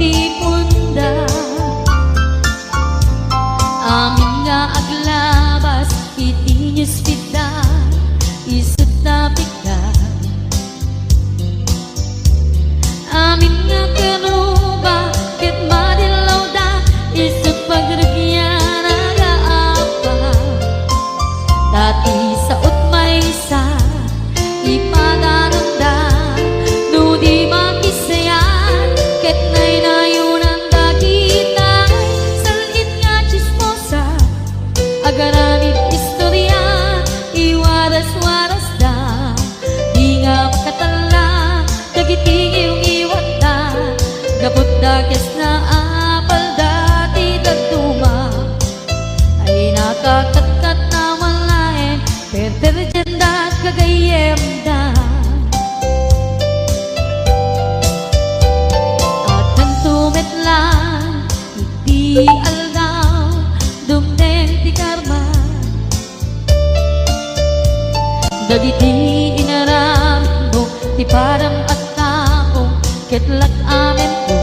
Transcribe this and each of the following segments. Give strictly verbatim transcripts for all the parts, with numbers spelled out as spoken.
Tipunda. Amin nga aglabas iti newsfeed da, isut' napigda. Amin nga karuba ket madillawda, isut' pagrugian nga appa. Dati saut maysa, ipadanonda no di makisayan, ket naynayonanda kitay, sal-it nga tsismosa, agaramid istoria, iwaras-warasda. Di nga makatalla dagiti ngiwngiwatda, gapu ta kes nga apalda ti dadduma. Ay nakakatkatawan laeng, perperdianda, gagayyemda. Agtanto met laeng iti aldaw, dumteng ti karma. Dagiti inaramidmo ti padam a tao ket lak-amemmo.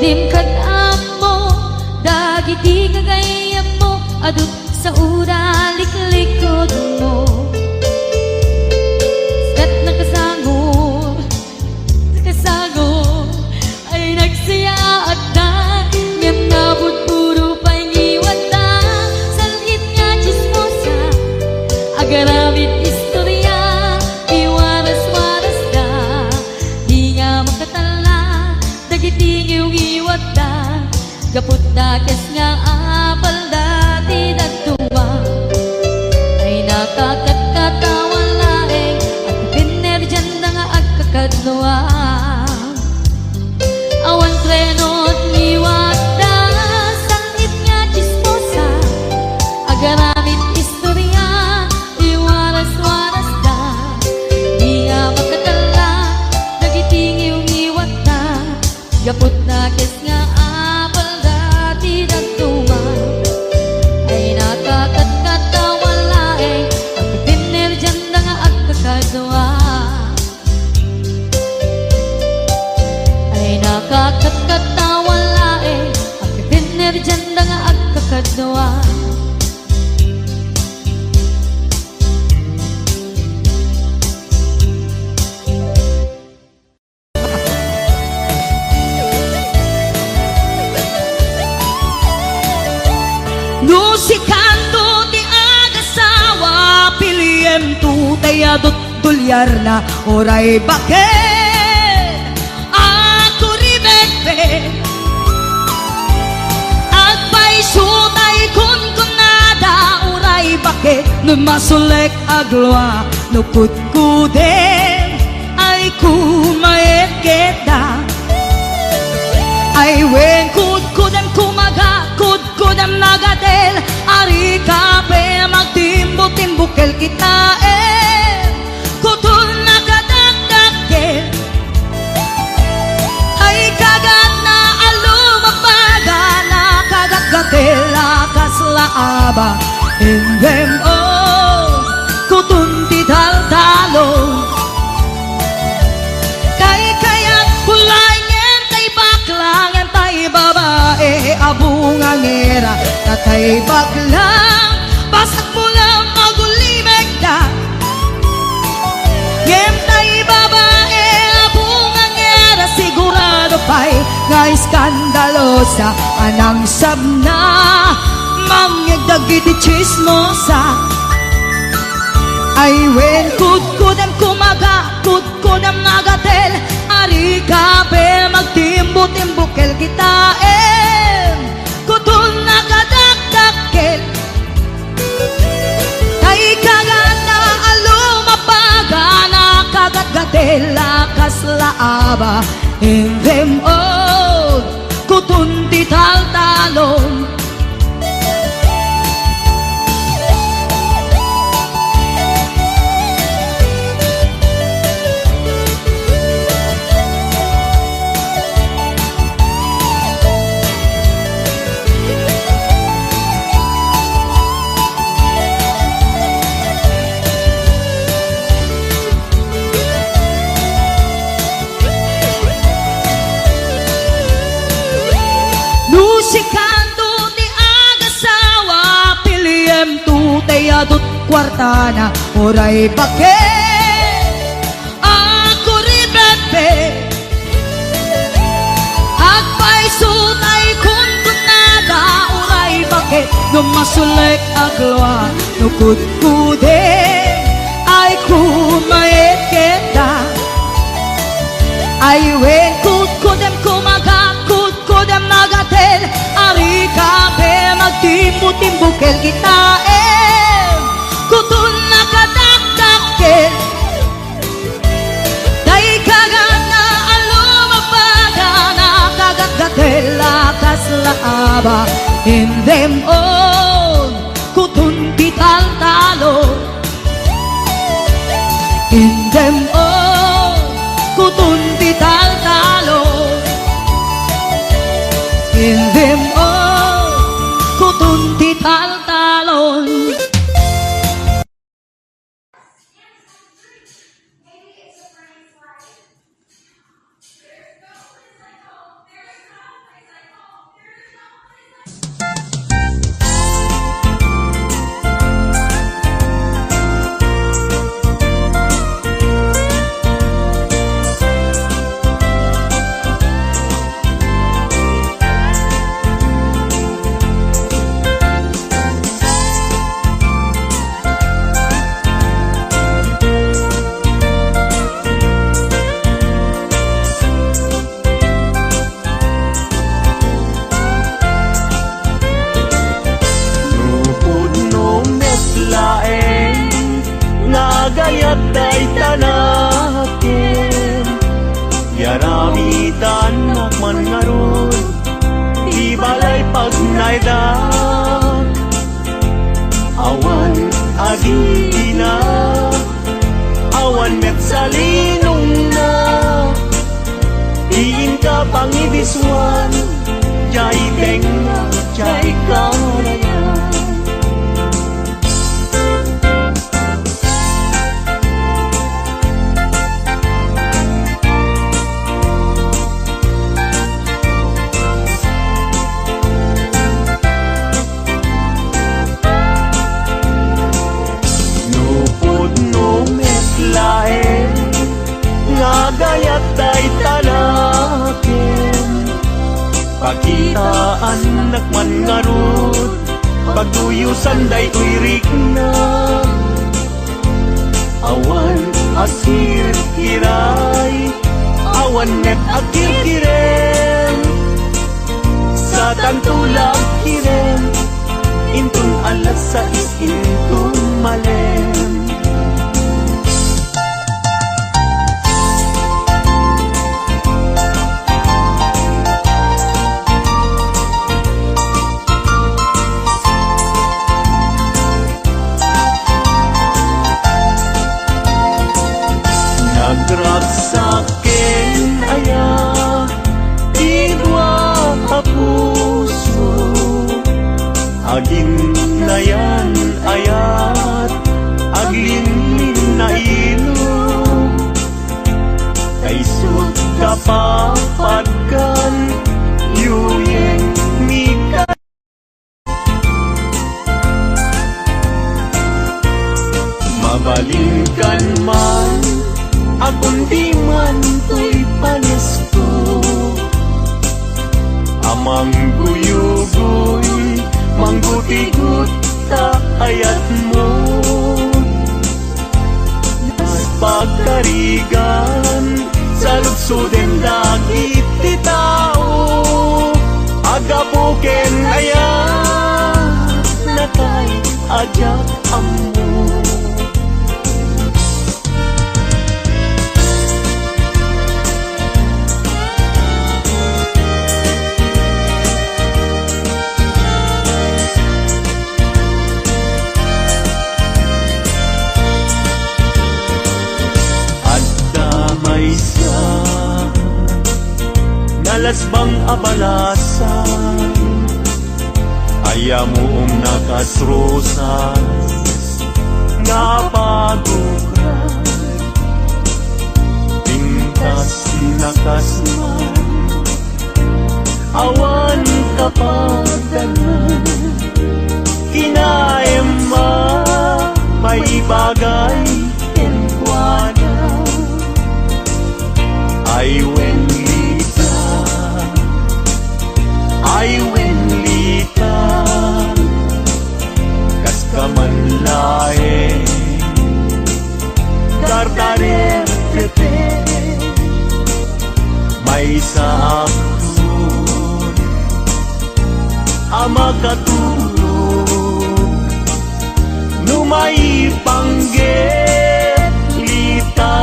Dim kad-ammo dagiti gagayyemmo, adu saoda liklikudmo. Ket nakasango Nakasango ay nagsayaatda, ngem napudpudo pay ngiwatda. Sal-it nga tsismosa, agaramid istoria, iwaras-warasda. Di nga makatalla dagiti ngiwngiwatda. Gapu ta kes nga apalda ti dadduma, ay nakakatkatawan laeng, agpinnerdianda nga agkakadua. Awan treno ti ngiwatda, sal-it nga tsismosa, agaramid istoria, iwaras-warasda. Di nga makatalla dagiti ngiwngiwatda. Gapu ta kes nga apalda ti dadduma, ay nakakatkatawan laeng, agpinnerdianda nga agkakadua. Ay nakakatkatawan laeng, agpinnerdianda nga agkakadua. No sikanto ti agasawa, piliem to tay adut duliarna, uray baket a kuribetbet. Agpayso tay kunkunada, uray baket no masulek aglua, no kudkudem ay kumaet ketda. Ay wen kudkudem kumaga, kudkudem nagatel, ari ka pay magtimbo-timbo kel kitaem, kuton nakadakdakkel. Ay kagatna a lumapagan a kagatgatel a kasla aba, ngem o, kuton ti taltalon. Kaykayat pulay ngem tay bakla, ngem tay babae a bungangera, ta tay bakla, basag mo lang magulimekda. Ngem tay babae a bungangera, sigurado pay nga iskandalosa a nangsabna, mangngeg dagiti tsismosa. Ay wen, kudkudem kumaga, kudkudem nagatel, ari ka pay magtimbo-timbo kel kitaem, kuton nakadakdakkel. Tay kagatna a lumapagan a kagatgatel a kasla aba, ngem o, kuton ti taltalon. Adut kuartana, uray baket a kuribetbet. Agpayso tay kunkunada, uray baket no masulek a glua, no kudkudem ay kumaet keta. Ay wen kudkudem kumaga, kudkudem magatel, ari ka pe magtimbo-timbo kel kitaem, kuton nakadakdakkel. Tay kagana a lumagbaga, nakagagatel a kasla aba, indem on, kuton ti taltalon. Indem on, kuton ti taltalon. Indem on, kuton ti taltalon. No pudno met laeng nga agayat dayta nakem, yaramidannak man ngarud ti balay pagnaedak. Awan agina, awan met salinongna, ti inka pangibisuan, diay tengnga, diay karayan. No pudno met laeng nga agayat dayta nakem, pakitaannak man ngarud, pagduyosan daytoy rikna. Awan agkirkiray, awan met agkirkirem. Satanto la agkirem, inton alas sais inton malem. Nagragsak ken aya ti dua a puso, aginayan ayat, aglinlinnailog. Kaisut kapapadkan, yuyeng mika. Mabalinkan man, akunti man toy panesko. A mangguyugoy, manggutigot ta ayatmo. Pagkarigan, saludsodem dagiti tao, aggapu ken ayat, natay a diak ammo. Adda maysa, nalasbang a balasang, ayamuom na kas rosas nga pagukran. Pintas na kas man, awan kapadangan. Kinaem man Maysa a puso a makaturog no maipanggep lita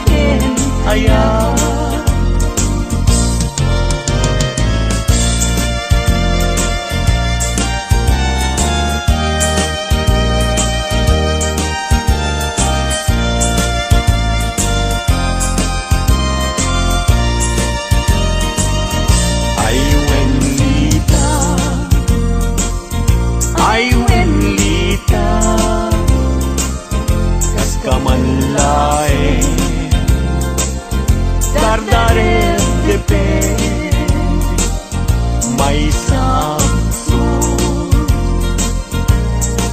ken ayat. Ay wen lita, ay wen lita, kas ka man laeng, tardaret de pe. Maysa a puso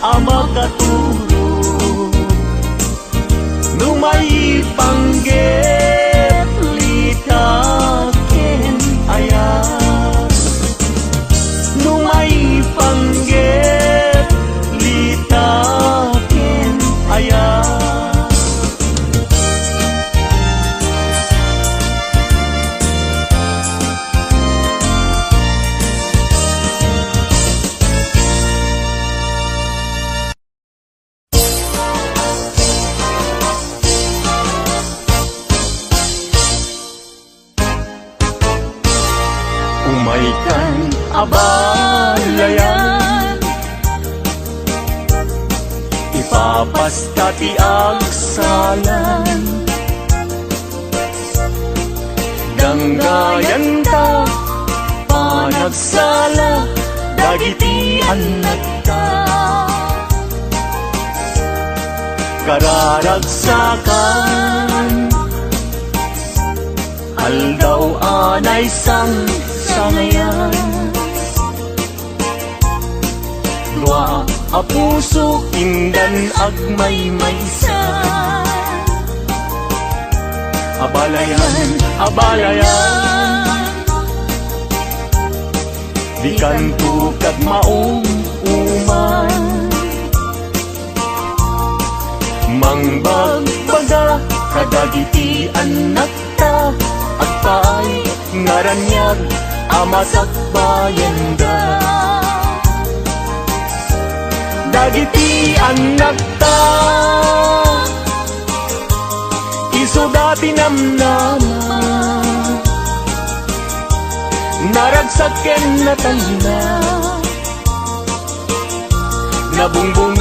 a makaturog no maipanggep lita ken ayat. No maipanggep lita ken ayat. Umaykan a balayan, ipapasta ti agsalan. Danggayanta panagsala dagiti annakta. Kararagsakan aldaw a naysangsangayan. Dua a puso indan agmaymaysa. A balayan, a balayan, dikanto kagmaum-uman. Mangbagbaga kadagiti annakta, agpaay nga raniag a masakbayenda. Dagiti annakta, isuda ti namnama, naragsak ken natalna, nabungbunga.